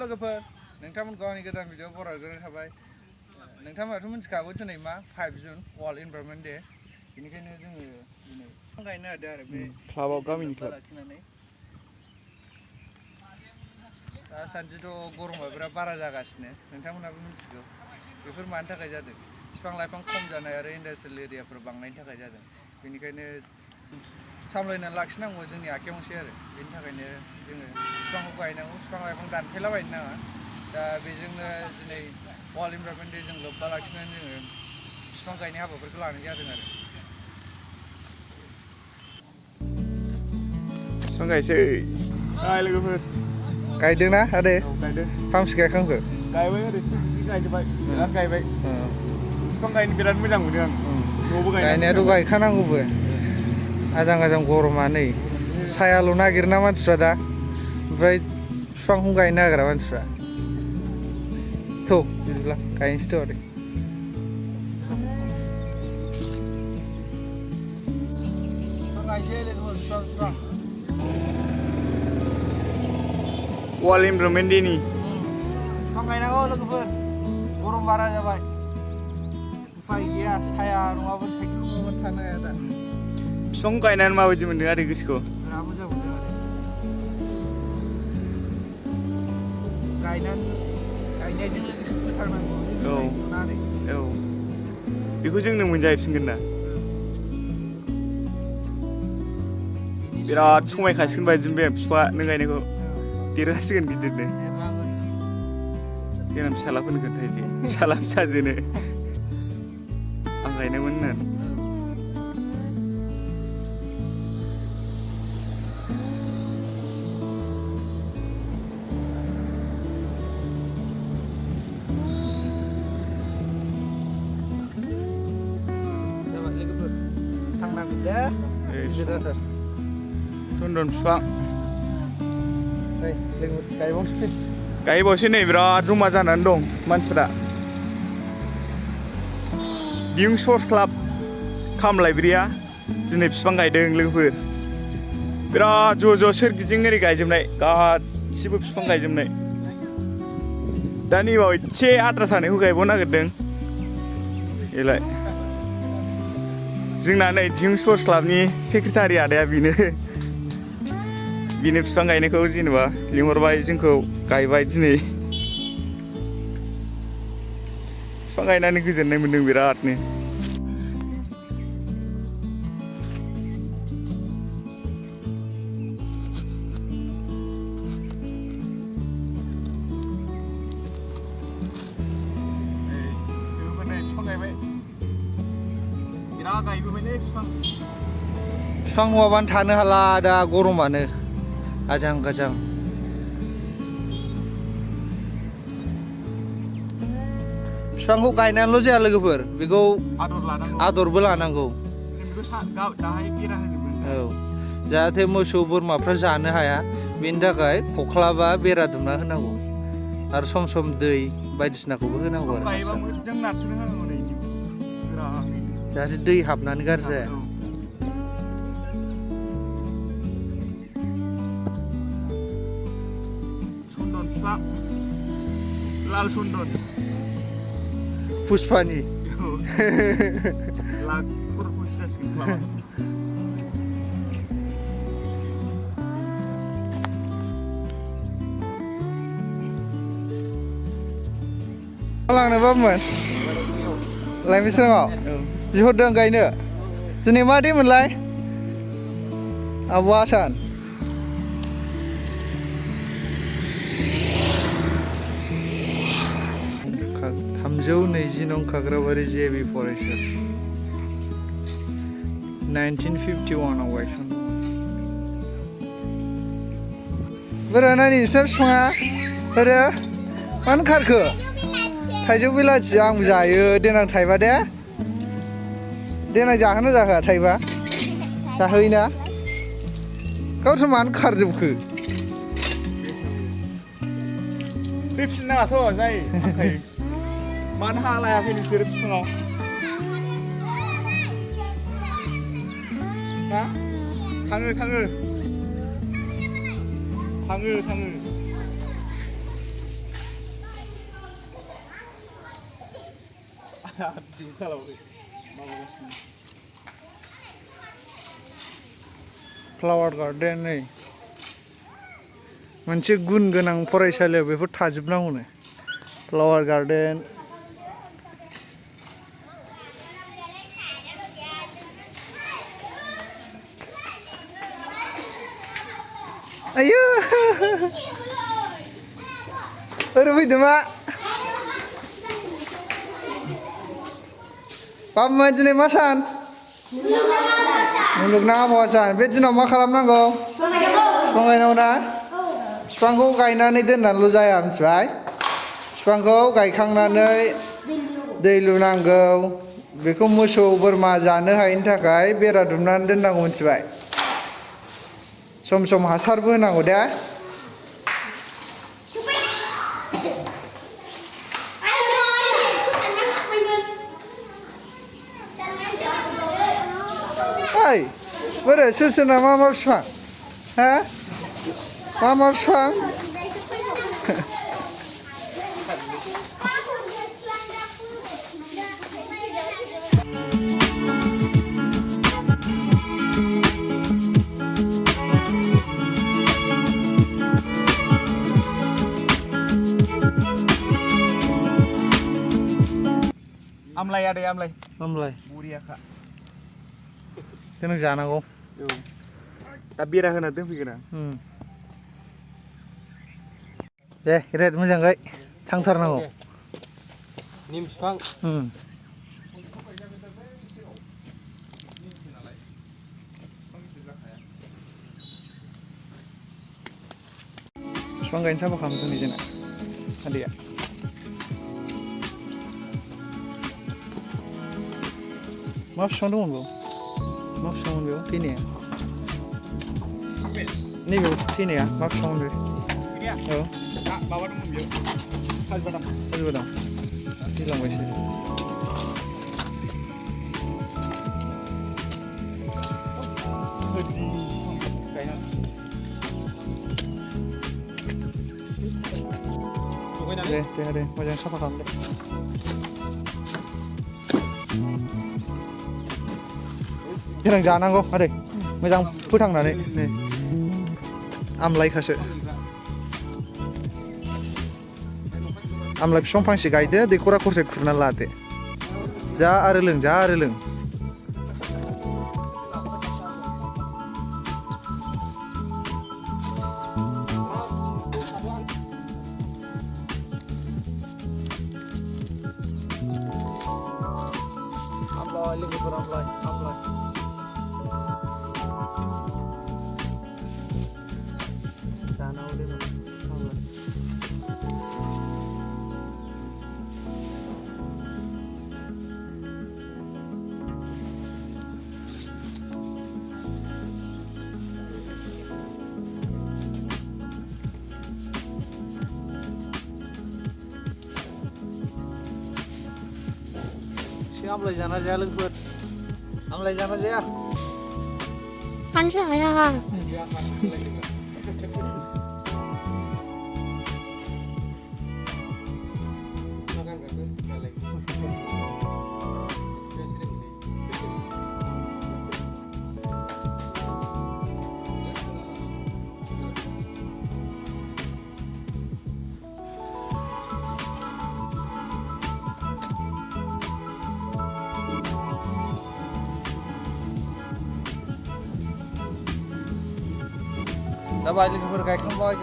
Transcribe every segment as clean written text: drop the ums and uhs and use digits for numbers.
लोगोफोर नोंथांमोनखौ आंनि गोदान भिडिअ बरायग्रोनाय थाबाय नोंथांमोनाथ' मिथिखागौ दिनै मा 5 जुन वर्ल्ड इनभाइरनमेन्ट डे बेनिखायनो जोङो दिनै बिफां गायनो नागिरदों आरो बे क्लाबाव गामिनि क्लाब लाखिनानै दासान्दिथ' गरमा बिराद बारा जागासिनो नोंथांमोनाबो मिथिगौ बेफोर मानि थाखाय जादों बिफां लाइफां खम जानाय आरो इन्डास्ट्रियेल एरियाफोर बांनायनि थाखाय जादों बेनिखायनो सामलायनानै लाखिनांगौ जोंनि आखायावनोसै आरो बेनि थाखायनो जोङो बिफांखौ गायनांगौ बिफां लाइफां दानफायलाबायनो नाङा दा बेजोंनो दिनै वर्ल्ड इनभाइरनमेन्ट डे जों लोब्बा लाखिनानै जोङो बिफां गायनाय हाबाफोरखौ लानाय जादों आरो बिफां गायसै लोगोफोर गायदोंना आदै गायदों फांसे गायखांखो गायबाय ओरै बिदि गायजोबबाय बिराद गायबाय बिफां गायनो बिराद मोजां मोनो आं न'बो गायनायाथ' गायखानांगौबो आजां गाजां गरमा नै सायाल' नागिरना मानसिफ्रा दा ओमफ्राय बिफांखौ गायनो नागिरा मानसिफ्रा थ' बिदिब्ला गायनोसै थ' आदै वर्ल्ड इनभाइरनमेन्ट डेनि बिफां गायनांगौ लोगोफोर गरम बारा जाबाय उफाय गैया साया नङाबा साइकेल नङाबानो थानो हाया दा बिफांखौ गायनानै माबायदि मोनदों आदै गोसोखौ बिराद मोजां मोनदों आदै गायनायजों लोगोसे फोथांनांगौ औ बेखौ जोंनो मोनजाहैफिनगोन ना बिराद समायखासिगोन बायदि बे बिफा नों गायनायखौ देरहासिगोन गिदिरनो देनां फिसालाफोरनो खोन्थाहैदे फिसाला फिसाजोनो आं गायनायमोन होननानै चन्दन बिफां गायबावसै नै बिराद जमा जानानै दं मानसिफ्रा बियुं स्पर्टस क्लाब खामलायब्रिया दिनै बिफां गायदों लोगोफोर बिराद ज' सोरगिदिं ओरै गायजोबनाय गासिबो बिफां गायजोबनाय दा नैबाव एसे आद्रा थानायखौ गायबावनो नागिरदों बेलाय जोंना नै बियुं स्पर्टस क्लाबनि सेक्रेटारि आदाया बेनो बिफां गायनायखौ जेनेबा लिंहरबाय जोंखौ गायबाय दिनै बिफां गायनानै गोजोननाय मोन्दों बिरादनो बिफां नङाबानो थानो हाला दा गरमानो आजां गाजां बिफांखौ गायनानैल' जाया लोगोफोर बेखौ आदरबो लानांगौ औ जाहाथे मोसौ बोरमाफ्रा जानो हाया बेनि थाखाय खख्ला बा बेरा दुमना होनांगौ आरो सम सम दै बायदिसिनाखौबो होनांगौ आरो जाहाथे दै हाबनानै गाज्रि जाया लाल चन्दन पुष्पानि लांनोबामोन लाइमोनस्राङाव बिहरदों गायनो दिनै मा दे मोनलाय आब' आसान 320 नं खाग्राबारि जेबि फरायसालि 1951 आव गायसनदों बोरो नानि नोंसिना बिफाङा बोरो मानो खारखो थाइजौ बिलाथि आंबो जायो देनां थाइबा दे देनां जाहोना जाहोआ थाइबा जाहोयोना गावसोर मानो खारजोबखो फैफिननाङाथ' जायो आंखाय मानो हा लायाखै नोंसोर बिफाङाव हा थाङो फ्लावार गार्डेन नै मोनसे गुन गोनां फरायसालियाव बेफोर थाजोबनांगौनो फ्लावार गार्डेन आयौ ओरै फैदो मा बाबुमोन दिनै मा सान मुलुगनां आबहावा सान बे दिनाव मा खालामनांगौ बिफां गायनांगौ ना बिफांखौ गायनानै दोननानैल' जाया मिथिबाय बिफांखौ गायखांनानै दै लुनांगौ बेखौ मोसौ बोरमा जानो हायैनि थाखाय बेरा दुमनानै दोननांगौ मिथिबाय सम सम हासारबो होनांगौ दे ओइ बोरो सोर सोरना मा मा बिफां हा मा बिफां आमलाय आदै आमलाय आमलाय बरियाखा नों जानांगौ दा बेरा होना दोनफैगोन आं दे रेड मोजां गाय थांथारनांगौ निम बिफां बिफां गायनो साफा खालामदों नै जोंना आदैया मा बिफां दंमोन बेयाव मा बिफांमोन बेयाव थैनाया नैबेयाव थैनाया मा बिफांमोन बे औ माबा दंमोन बेयाव खाजबादाम थैलांबायसो दे दे मोजां साफा खालामदो देनां जानांगौ आदै मोजां फोथांनानै नै आमलाइखासो आमलाइ बिफां फांसे गायदो दैखरा खरसे खुरना लादो जा आरो लों जा आरो लों लोगोफोर आमलाइ जानांगौ दे आमलाइ आमलाइ जाना जाया लोगोफोर आमलाइ जाना जाया 안 자야. जाबाय लोगोफोर गायखांबाय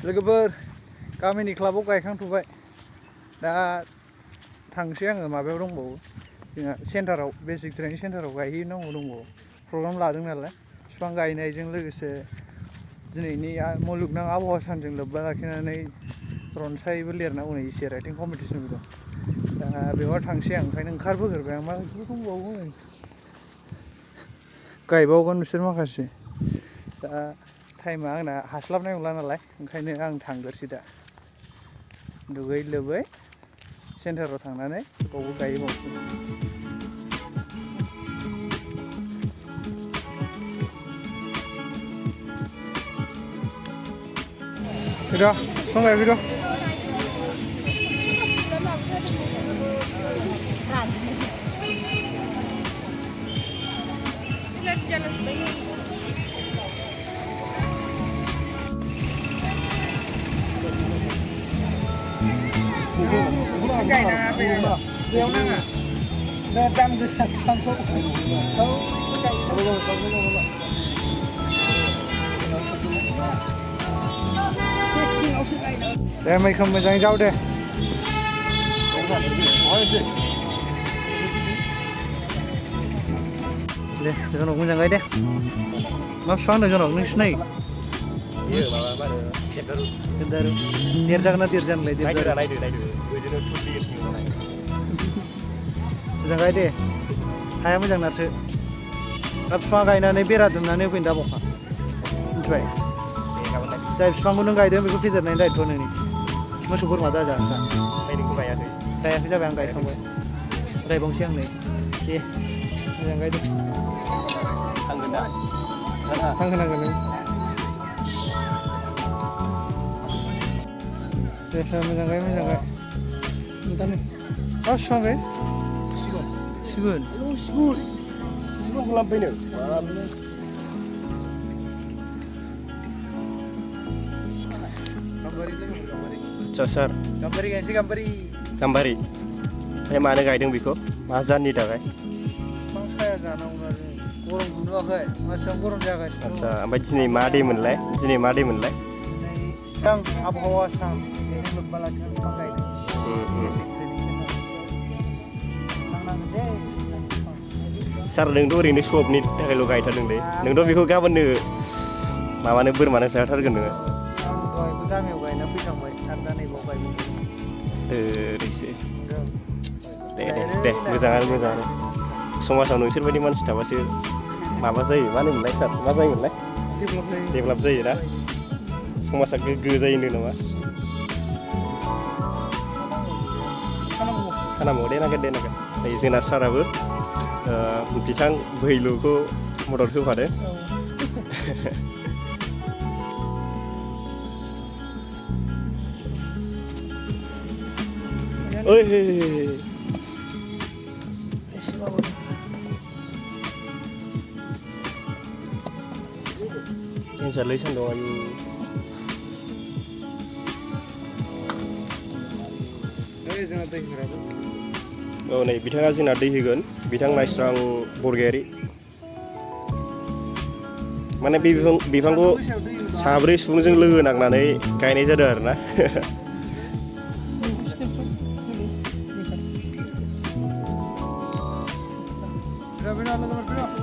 लोगोफोर गामिनि क्लाबाव गायखांथ'बाय दा थांसै आङो माबायाव दंबावो जोंहा सेन्टाराव बेसिक ट्रेनिं सेन्टाराव गायहैनांगौ दंबावो प्रग्राम लादों नालाय बिफां गायनायजों लोगोसे दिनैनि मुलुगनां आबहावा सानजों लोब्बा लाखिनानै रनसायबो लिरनांगौ नै इसे राइटिं कम्पिटिसनबो दं दा बेवहाय थांसै आं ओंखायनो ओंखारबोग्रोबाय आं माखासेबो दंबावो गायबावगोन बिसोर माखासे दा टाइमा आंना हास्लाबनाय नंला नालाय ओंखायनो आं थांग्रोसै दा दुगै लोबै सेन्टाराव थांनानै बावबो गायबावसै फैद' बिफां गायफैद' गायनाङा बेयाव नाङा दाम गोसा बिफांखौ दे मैखोम मोजाङै जाव दे दे जोंनाव मोजां गाय दे मा बिफां होनदों जोंनाव नों सिनायो देरजागोन ना देरजानोलाय मोजां गाय दे हाया मोजां नारसो दा बिफाङा गायनानै बेरा दुमनानै होफैनो दाबावखा मिथिबाय जाय बिफांखौ नों गायदों बेखौ फेदेरनायनि दायित्थ' नोंनि मोसौ बोरमा दाजा गायाखै जाबाय आं गायखांबाय रायबावनोसै आं नै दे मोजां गायदो थांहोनांगोन नों दे सार मोजां गाय दानो मा बिफां बे सिगुन खालामफैनो आच्छा सार गाम्बारि गायनोसै गाम्बारि गाम्बारि ओमफ्राय मानो गायदों बेखौ मा जाहोननि थाखाय बिफां साया जानांगौ आरो गरम गुदुङाखै मासेबां गरम जागासिनो आच्छा ओमफ्राय दिनै मा दे मोनलाय दिनै आं आबहावा सान बेजों लोब्बा लाखिना बिफां गायदों थांनांगोन दे सार नोंथ' ओरैनो सबनि थाखायल' गायथारदोंलै नोंथ' बेखौ गाबोननो माबानो बोरमानो जाहोथारगोन नोङो आं दहायबो गामियाव गायना फैखांबाय आरो दा नैबाव गायबावबाय ओरैसो दे मोजाङानो समाजाव नोंसोरबायदि मानसि थाबासो माबा जायो मा होनोमोनलाय सार मा जायोमोनलाय डेभेलप जायो ना समाजा गोग्गो जायो नामा खानांगौ दे नांगोन नै जोंना साराबो बिथां भैलुखौ मदद होफादो ओइ केन्सारलै सान्दुं आयु औ नै बिथाङा जोंना दै होगोन बिथां नायस्रां बरगयारि माने बे बिफांखौ साब्रै सुबुंजों लोगो नांनानै गायनाय जादों आरोना Grabe na lang naman pero ako